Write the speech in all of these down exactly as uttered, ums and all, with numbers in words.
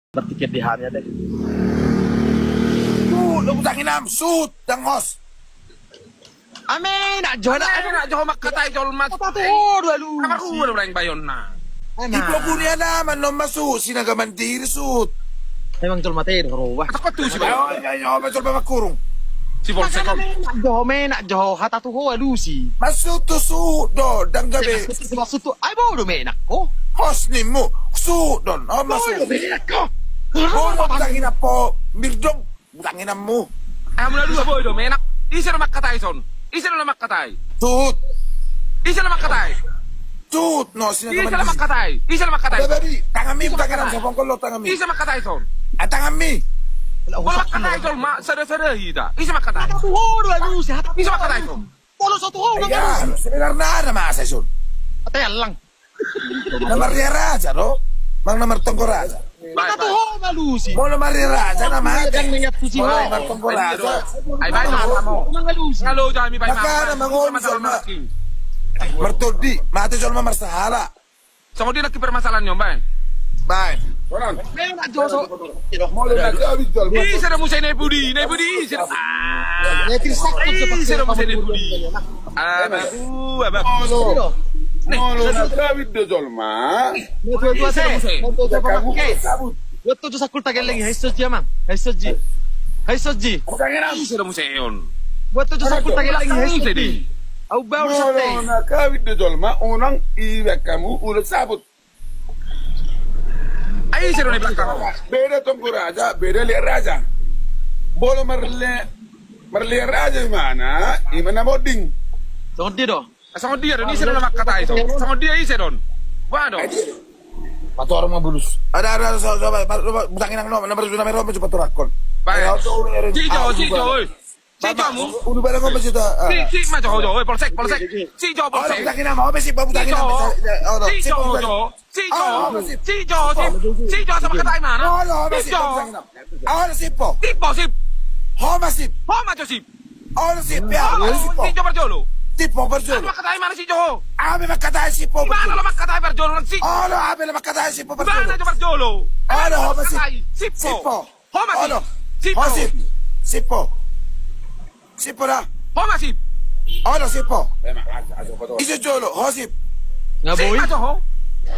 Bertiket di hanya deh. Sut, lu butangin am, sut, dang hos. Ame, nak jo, nak jo mangkatai jolma. Apa tu ho do alusi? Apa ku do berang bayonna? Di poguni alaman non masuk, Sinaga Mandiri sut. Emang jolma te do roba. Apa kau tu si bayonna? Ayo, ayo, ayo, jolma mangkurung. Si polsek. Ame, nak jo, ame, nak jo, hata tu ho alusi. Masuk tu sut do, dang gabe. Masuk tu, masuk tu. Ai bodo menak ko. Hos nimu, sut don, oh masuk. Bodo menak ko. Bodo butangin am po, mirdong. Butangin ammu. Amu na dua boi do menak. Ise do mangkatai son? Ise do mangkatai? Sut. Ise do mangkatai? Sut, no, Sinaga Mandiri. Ise do mangkatai? Ise do mangkatai? Tanganmi, butangin am, sapongkol lo tanganmi. Ise mangkatai son? Ah, tanganmi. Molo mangkatai son, ma, sada-sada hita. Ise mangkatai? Ise mangkatai son? Molo so tu ho, iya, sebenarna ada masa son. Ate alang. Na marria raja do, mang na martonggo raja. Maka tu ho ma alusi. Molo marria raja na mate. Molo martonggo raja. Ai bae. Mangolu jami bae. Maka na mangolu jolma. Martondi, mate jolma marsahala. Songon dia nangkin permasalahan ni on baen. Baen. Ise do muse na i pudi, na i pudi ise do. Ise do muse na i pudi. Abaku, abaku. Molo na kawin do jolma. Ise do muse. Buat tu jo sakulta geleng i, hai soji amang, hai soji. Hai soji. Ise do muse on. Buat tu jo sakulta geleng i, hai soji. Au bau sate. Molo na kawin do jolma, unang ibaen hamu ulos saput. Ai ise do na i belakang. Beda tonggo raja, beda liat raja. Molo marle-, marliat raja imana, imana monding. Songon dia do. Songon dia do, ise do na mangkatai do. Songon dia ise do. Boha do. Patorang ma bulus. Ada, ada, so, so, butangin am no, nomor tujuh, nomor tujuh, patorang kon. Baik. Ayo, so, uli, uli. Sik jo, sik jo, oi. Sik jo hamu. Ulu barang apa sih ta? Sik, sik ma jo, jo, oi, polsek, polsek. Sik jo, polsek. Butangin am, apa sih, butangin am. Sik jo, jo. Sik jo. Sik jo, sik. Sik jo, asa mangkatai imana. Sik jo. Sip. Ho ma sip. Ho ma jo sip. Olo sip, ya. Olo sip. Sip jo parjolo. Sip ho parjolo. Asa mangkatai imana sik jo ho. Ame mangkatai sip ho parjolo. Imana jo mangkatai parjolo, sik. Olo, ame mangkatai sip ho parjolo. Imana jo parjolo. Olo, ho ma sip. Sip ho. Sip ho. Ho ma sip. Olo. Sip ho. Sip. Sip ho. Sip ho da. Ho ma sip. Olo, sip ho. Ise jolo, ho sip. Sip ma jo ho.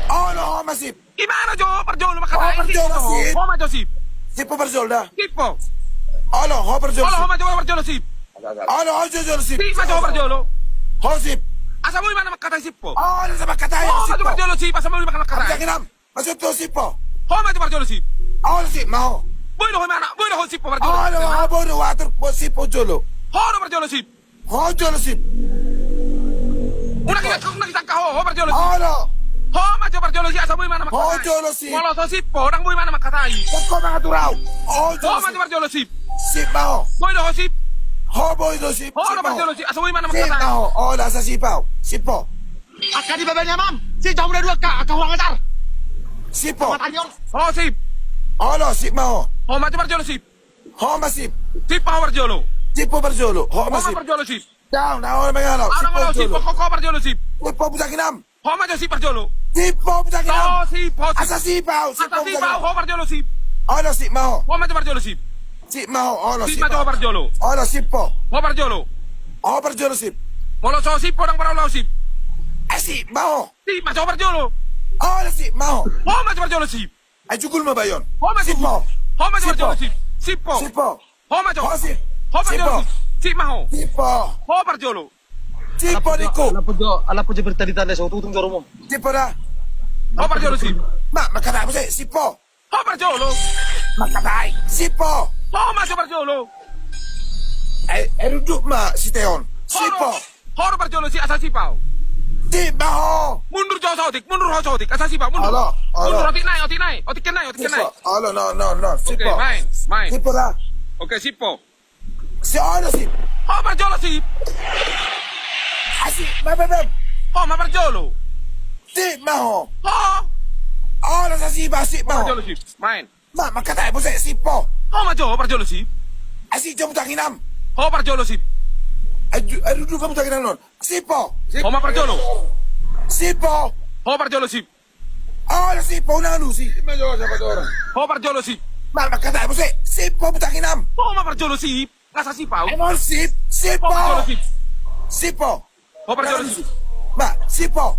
Olo, ho ma sip. Imana jo parjolo mangkatai. Ho parjolo sip. Ho ma jo sip. Sip ho parjolo da. Sip ho. Olo, ho parjolo sip. Olo, ho ma jo parjolo sip. Olo, ho jo jolo sip. Sip ma jo parjolo. Ho sip. Asa boi imana mangkatai sip ho. Olo, asa mangkatai sip ho. Ho ma jo parjolo sip, asa boi imana mangkatai. Butangin am. Maksud tu sip ho. Ho ma jo parjolo sip. Olo sip ma ho. Boi do ho imana, boi do ho sip ho parjolo. Olo, ho boi do atur, boi sip ho jolo. Ho do parjolo sip. Ho jolo sip. Unang i, unang i tangka ho, ho parjolo sip. Olo. Ho ma jo parjolo sip, asa boi imana mangkatai. Ho jolo sip. Molo so sip ho, ndang boi imana mangkatai. Tangka mangatur au. Ho jolo sip. Ho ma jo parjolo sip. Sip ma ho. Boi do ho sip. Ho boi do sip. Ho do parjolo sip, asa boi imana mangkatai. Sip ma ho. Olo, asa sip au. Sip ho. Angka di baba ni amam. Sip jo hamu na dua angka, angka hurang ajar. Sip ho. Ho sip. Olo, sip ma ho. Ho ma jo parjolo sip. Ho ma sip. Sip ho parjolo. Sip ho parjolo. Ho ma sip. Ho ma parjolo sip. Daong, daong, daong, daong. Sip ho parjolo. Ho parjolo sip. Sip ho, butangin am. Ho ma jo sip parjolo. Sip ho, butangin am. Ho sip ho. Asa sip au. Asa sip au, ho parjolo sip. Olo, sip ma ho. Ho ma jo parjolo sip. Sip ma ho, olo sip ho. Sip ma jo ho parjolo. Olo, sip ho. Ho parjolo. Ho parjolo sip. Molo so sip ho ndang parjolo sip. Eh, sip ma ho. Sip ma jo ho parjolo. Olo, sip ma ho. Ho ma jo parjolo sip. Ai jugul ma bayon. Ho ma jo. Sip ho. Ho ma jo parjolo sip. Sip ho. Sip ho. Ho ma jo. Ho sip. Ho parjolo sip. Sip ma ho. Sip ho. Ho parjolo. Sip ho ningku. Ala pujo, ala pujo berita di tanda so tutung joromo. Sip ho da. Ho parjolo sip. Ma, mangkatai muse, sip ho. Ho parjolo. Mangkatai. Sip ho. Ho ma jo parjolo. Eh, eh, runduk ma siteon. Sip ho. Ho do parjolo sip, asa sip au. Sip ma ho. Mundur jo saotik, mundur ho saotik, asa sip au, mundur. Olo, olo. Mundur otik nai, otik nai, otik nai, otik nai. Olo, no, no, no. Sip ho. Oke, main, main. Sip ho da. Oke, sip ho. Si olo sip. Ho parjolo sip. Asi, bam, bam, bam. Ho ma parjolo. Sip ma ho. Ho. Olo, sa sip, sip ma ho. Ho parjolo sip. Main. Ma, mangkatai muse, sip ho. Ho ma jo parjolo sip. Asi, jo butangin am. Ho parjolo sip. Aju, aju, du, butangin am non. Sip ho. Ho ma parjolo. Sip ho. Ho parjolo sip. Olo sip ho, unang alusi. Ho parjolo sip. Ma, mangkatai muse, sip ho butang inam. Ho ma parjolo sip. Nga sasip au. Emang sip, sip ho. Ho parjolo sip. Sip ho. Ho parjolo sip. Ma, sip ho.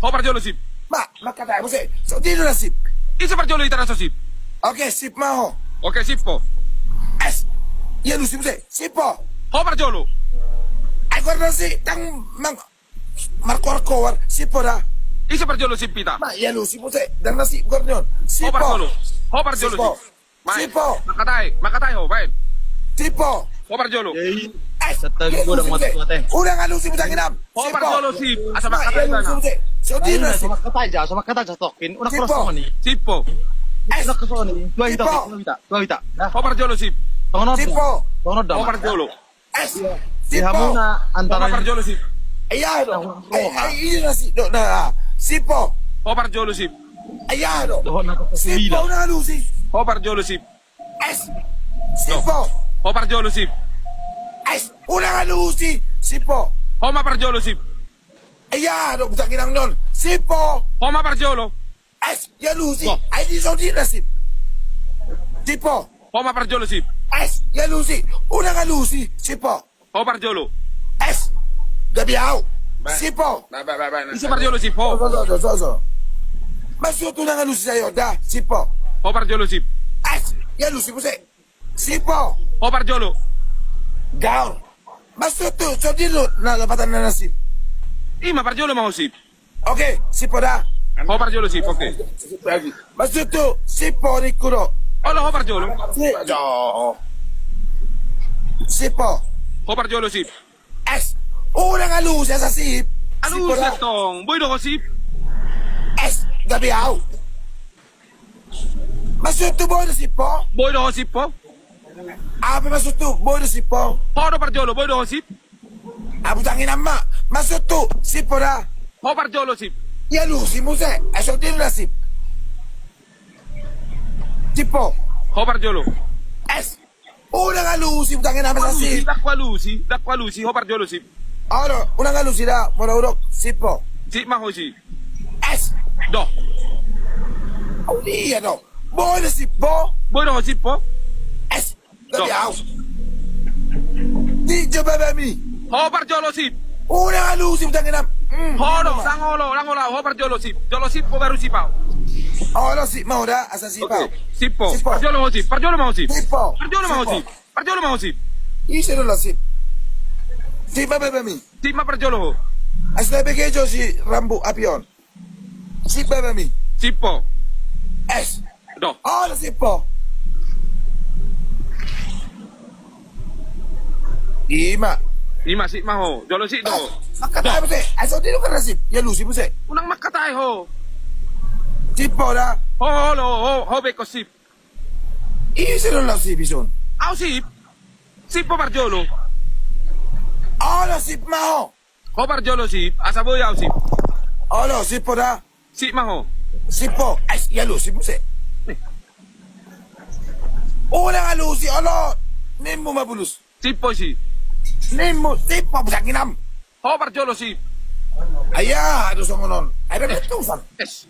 Ho parjolo sip. Ma, mangkatai muse, so di do na sip. Ise parjolo ita na so sip. Oke, sip ma ho. Oke, sip ho. Es, ia alusi muse, sip ho. Ho parjolo. Ai gor na si, tang mang, markoar-koar, sip ho da. Ise parjolo sip ita. Ma, ia alusi muse, dang na sip gor ni on. Sip ho. Ho parjolo. Ho parjolo sip. Sip ho. Sip ho. Mangkatai, mangkatai ho, baen. Sip ho. Ho parjolo. Eh, sip ho. Unang alusi butang inam. Ho parjolo sip. Asa mangkatai ibana. So di na sip. Mangkatai ja, so mangkatai ja tokin. Unang koros soni. Sip ho. Unang koros soni. Dua hita, dua hita, dua hita. Ho parjolo sip. Sip ho. Ho parjolo. Es, sip ho. Ho ma parjolo sip. Ia do. Ai, ai, ia na sip do na. Sip ho. Ho parjolo sip. Ia do. Sip ho, unang alusi. Ho parjolo sip. Es. Sip ho. Ho parjolo sip. Es, unang alusi. Sip ho. Ho ma parjolo sip. Ia do, butang inam ni on. Sip ho. Ho ma parjolo. Es, ia alusi. Ai di so di na sip. Sip ho. Ho ma parjolo sip. Es, ia alusi. Unang alusi. Sip ho. Ho parjolo. Es. Gabe au. Sip ho. Ise parjolo sip ho. So, so, so, so. Maksudhu unang alusi sayo da. Sip ho. Ho parjolo sip. Es, ia alusi muse. Sip ho. Ho parjolo. Gaor. Maksudhu so di do na lapatan na sip. Ima parjolo ma ho sip. Oke, sip ho da. Ho parjolo sip, oke. Maksudhu sip ho ningku do. Olo ho parjolo. Sip. Sip ho. Ho parjolo sip. Es. Unang alusi asa sip. Alusi antong. Boi do ho sip. Es, gabe au. Maksudhu boi do sip ho? Boi do ho sip ho? Aha pe maksudhu boi do sip ho? Ho do parjolo, boi do ho sip? Ah, butang inam ma. Maksudhu sip ho da. Ho parjolo sip. Ia alusi muse. Ai so di do na sip. Sip ho. Ho parjolo. Es. Unang alusi, butang inam asa sip. Dang alusi, dang alusi, ho parjolo sip. Olo, unang alusi da, molo hudok, sip ho. Sip ma ho sip. Es. Do. Au dia do. Boi do sip ho. Boi do ho sip ho. Es. Do. Gabe au. Di jo bebemi. Ho parjolo sip. Unang alusi, butang inam. Ho do, dang olo, dang olo, ho parjolo sip. Jolo sip ho baru sip au. Olo sip ma ho da, asa sip au. Sip ho. Parjolo ho sip, parjolo ma ho sip. Sip ho. Parjolo ma ho sip. Parjolo ma ho sip. Ise do na sip. Sip ma bebemi. Sip ma parjolo ho. Asa bege jo si rambu api on. Sip bebemi. Sip ho. Es. Do. Olo sip ho. Ima. Ima sip ma ho. Jolo sip do. Mangkatai muse. Ai so di do karna sip. Ia alusi muse. Unang mangkatai ho. Sip ho da. Ho, ho, ho, ho, ho be ingkon sip. Ise do na sip dison. Au sip. Sip ho parjolo. Olo sip ma ho. Ho parjolo sip, asa boi au sip. Olo, sip ho da. Sip ma ho. Sip ho, es, ia alusi muse. Unang alusi, olo. Nimmu ma bulus. Sip ho si. Nimmu, sip ho, butang inam. Ho parjolo sip. Ai aha do songon on. Ai da betul san. Es.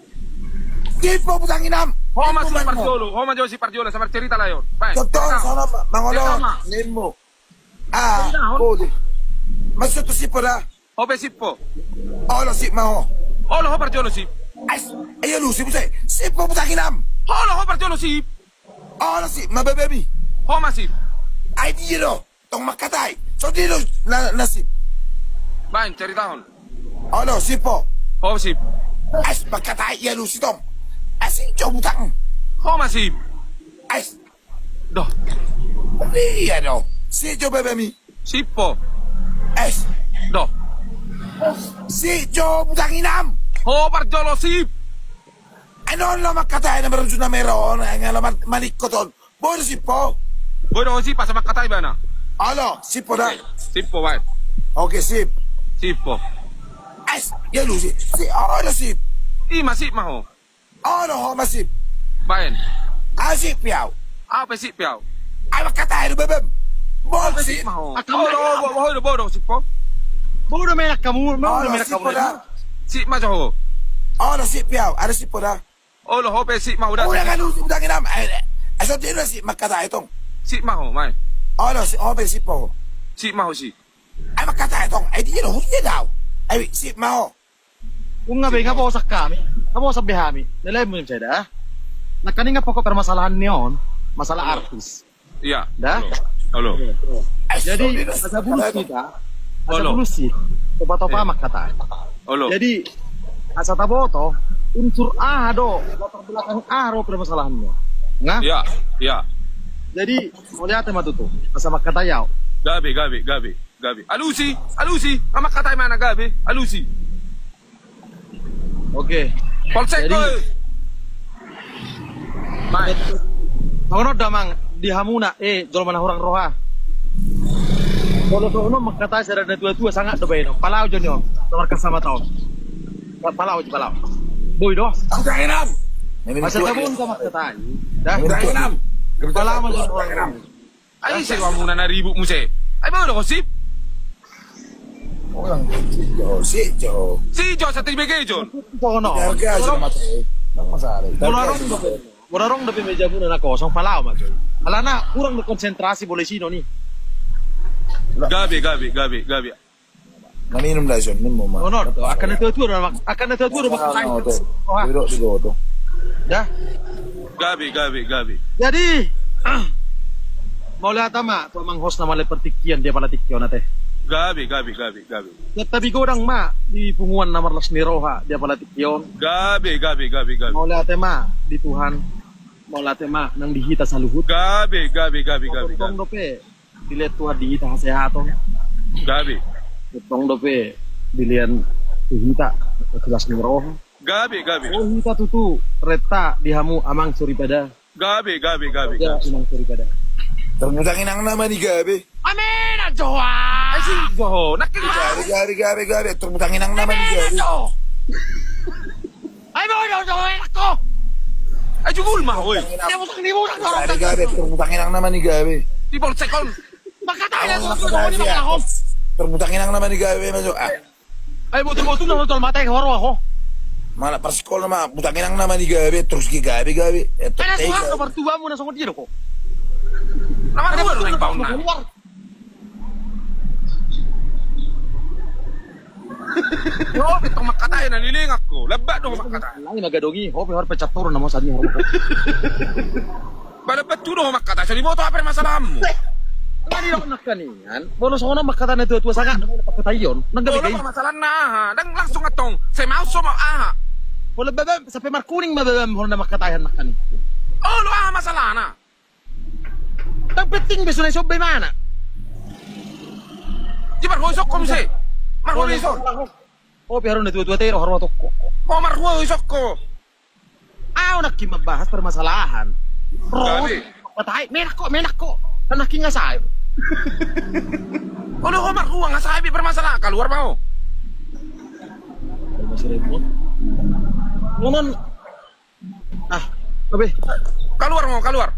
Sip ho, butang inam. Ho ma sip parjolo, ho ma jo sip parjolo, asa marcerita lae on. Baen. Contoh, sono mangolo. Nimmu. Ah, bode. Maksudhu sip ho da. Ho pe sip ho. Olo sip ma ho. Olo ho parjolo sip. Ais, ai alusi muse. Sip ho, butang inam. Olo ho parjolo sip. Olo sip ma bebemi. Ho ma sip. Ai dia do. Tong mangkatai. So dia do na, na sip. Baen, ceritahon. Olo, sip ho. Ho sip. Ais, mangkatai, ia alusi tong. Ais, jo butang. Ho ma sip. Ais. Do. Dia do. Sip jo bebemi. Sip ho. Ais. Do. Sip jo, butang inam. Ho parjolo sip. Ai on lo mangkatai na marujung na mero on, ai nga lo ma-, malingkot on. Boi do sip ho. Boi do ho sip, asa mangkatai ibana. Olo, sip ho da. Oke, sip ho, baen. Oke, sip. Sip ho. Ais, ia alusi. Sip, olo sip. Ima sip ma ho. Olo ho ma sip. Baen. Au sip pe au. Au pe sip pe au. Ai mangkatai do bebem. Boi sip ma ho. Olo, boi do, boi do sip ho. Boi do menak hamu, boi do menak hamu. Sip ma jo ho. Olo sip pe au, au sip ho da. Olo, ho pe sip ma ho da. Olo, kan usi udah ngina. Eh, eh, so dia udah sip mangkatai tong. Sip ma ho, mai. Olo, sip, ho pe sip ma ho. Sip ma ho, sip. Ai mangkatai tong. Ai dia lo, dia dau. Ai sip ma ho. Nunga be, nunga bosan hami. Nunga bosan be hami. Lelai mu sada. Nangkaning pokok permasalahan ni on, masalah artis. Iya. Dah? Olo. Olo. Jadi, asa bulus hita, asa bulus hita, topa-topa mangkatai. Olo. Jadi, asa taboto, unsur aha do, latar belakang aha do permasalahanna. Nah? Iya, iya. Jadi, mauliate ma tutu, asa mangkatai au. Gabe, gabe, gabe, gabe. Alusi, alusi, mangkatai ma na gabe, alusi. Oke. Polsek. Jadi, songon on do amang di hamuna, eh, jolma na hurang roha. Molo songon on mangkatai sada na tua-tua, sangap do baenon. Palau jo ni on. Markas Samata on. Pa-, palau jo, palau. Boi do. Asa taboi do mangkatai. Dah. Palau ma jo ni on. Ai ise do hamuna na ribut muse? Ai boi do ho sip? Orang sip jo, sip jo. Sip jo, sate begejon. Sono. Harga aja mate. Nang masalah. Molo adong dope, molo adong dope mejamuna na kosong, palau ma jo. Alana kurang do konsentrasi bola i sinon i. Gabe, gabe, gabe, gabe. Maninum da ison, ninmu ma. Ono do, angka na tua-tua do, angka na tua-tua do, mangkatai. Duduk di goto. Dah. Gabe, gabe, gabe. Jadi, mauliate ma tu amang host na male partingkian dia pala tingki on ate. Gabe, gabe, gabe, gabe. Tabi godang ma di punguan na marlas ni roha dia pala tingki on. Gabe, gabe, gabe, gabe. Mauliate ma di Tuhan. Mauliate ma nang di hita saluhut. Gabe, gabe, gabe, gabe, gabe. Tong dope. Dilehon Tuhan di hita hasehaton. Gabe. Tong dope dilehon tu hita las ni roha. Gabe, gabe. Oh, hita tutu renta di hamu amang soripada. Gabe, gabe, gabe, gabe. Amang soripada. Termutang inang nama ni gabe. Amen ajo. Ai si jo. Nangkin ma. Gabe, gabe, gabe, gabe. Termutang inang nama ni gabe. Amen ajo. Ai mau dong dong enak ko. Ai jugul ma ho. Dia musang, dia musang, orang gabe, gabe, termutang inang nama ni gabe. Di polsek on. Mangkatai na tutu nama ni gabe. Termutang inang nama ni gabe masuk. Ah. Ai botul-botul na nonton mata yang horor ho. Malah pas sekolah ma, mutang inang nama ni gabe, terus ki gabe, gabe. Ada suara kabar tua mu na songon dia do ho. Nama ada suara kabar tua. Ho pe tong mangkatai na leleng ho. Lambat do ho mangkatai. Lain na gadong i, ho pe harus pecat turun nama sani ho. Lambat tu do ho mangkatai, so diboto aha permasalahanmu? Nangkaning, molo songon on mangkatai na tua-tua sangap do mangkatai on. Nang gabe. Permasalahanna aha? Ndang langsung antong. Sai maus so ma aha? Molo babam sampe markuning ma babam molo na mangkatai nangkaning. Olo, aha masalahna? Ndang penting be sona ison be mana. Di marhua isongko muse. Marhua ison. Ho pe haruna tua-tua tero haruna tokko. Ho marhua isongko. Au nangkin mambahas permasalahan. Ro. Mangkatai, menak ko, menak ko. Kan nangkin nga sai. Olo ho marhua nga sai be permasalahan, kaluar ma ho. Masih ribut. Ngomong. Ah, oke. Kaluar ho, kaluar.